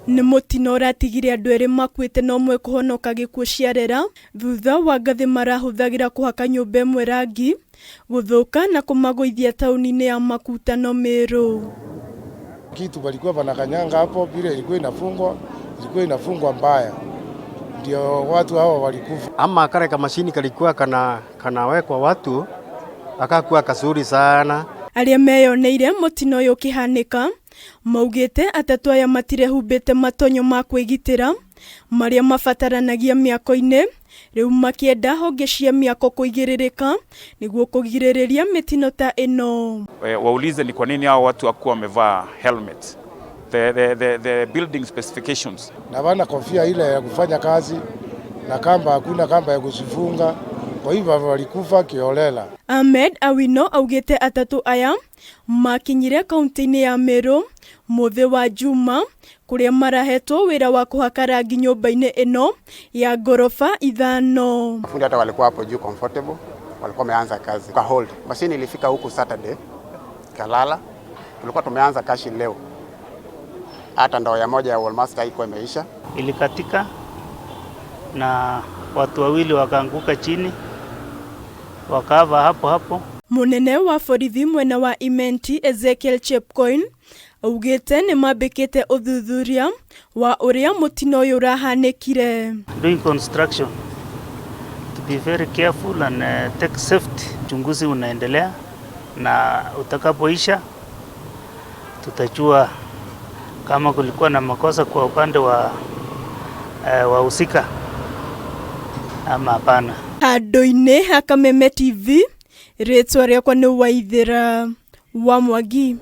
Nĩ mũtino ũratigire andũ erĩ makuĩte na ũmwe kũhonoka gĩkuũ ciarera thutha wa ngathĩ marahũthagĩra kũhaka nyũmba ĩmwe rangi gũthũka na kũmagũithia taũni-inĩ ya Makutano Meru. Kitu walikuwa wanakanyanga hapo, vile ilikuwa inafungwa, ilikuwa inafungwa mbaya, ndio watu hawa walikufa. Ama kale kamashini kalikuwa kana kanawekwa watu akakuwa kazuri sana. Arĩa meyoneire mũtino ũyũ ũkĩhanĩka maugĩte atatũ aya matirehumbĩte matonyo ma kwĩgitĩra marĩa mabataranagia mĩako-inĩ rĩu makĩenda honge cia mĩako kũigĩrĩrĩka nĩguo kũgirĩrĩria mĩtino ta ĩno. Waulize ni kwa nini hao watu hawakuwa wamevaa helmet. The building specifications. Na wana kofia ile ya kufanya kazi na kamba, hakuna kamba ya kuzifunga, kwa hivyo walikufa kiholela. Ahmed Awino augĩte atatũ aya makinyire kaunti-inĩ ya Meru mũthĩ wa Juma kũrĩa marahetwo wĩra wa kũhaka rangi nyũmba-inĩ ĩno ya ngoroba ithano. Fundi hata walikuwa hapo juu comfortable, walikuwa wameanza kazi kwa hold. Mashini ilifika huku Saturday kalala, tulikuwa tumeanza kazi leo, hata ndoo ya moja ya Wallmaster haikuwa imeisha. Ilikatika na watu wawili wakaanguka chini wakava hapo hapo. Munene wa borithi mwena wa Imenti Ezekiel Chepkoin augĩte nĩ mambĩkĩte ũthuthuria wa ũrĩa mũtino ũyũ ũrahanĩkire. Doing construction to be very careful and take safety. Uchunguzi unaendelea na utakapoisha tutajua kama kulikuwa na makosa kwa upande wa wahusika ama hapana. Handũ-inĩ ha Kameme TV, rĩtwa rĩakwa nĩ Waithĩra wa Mwangi.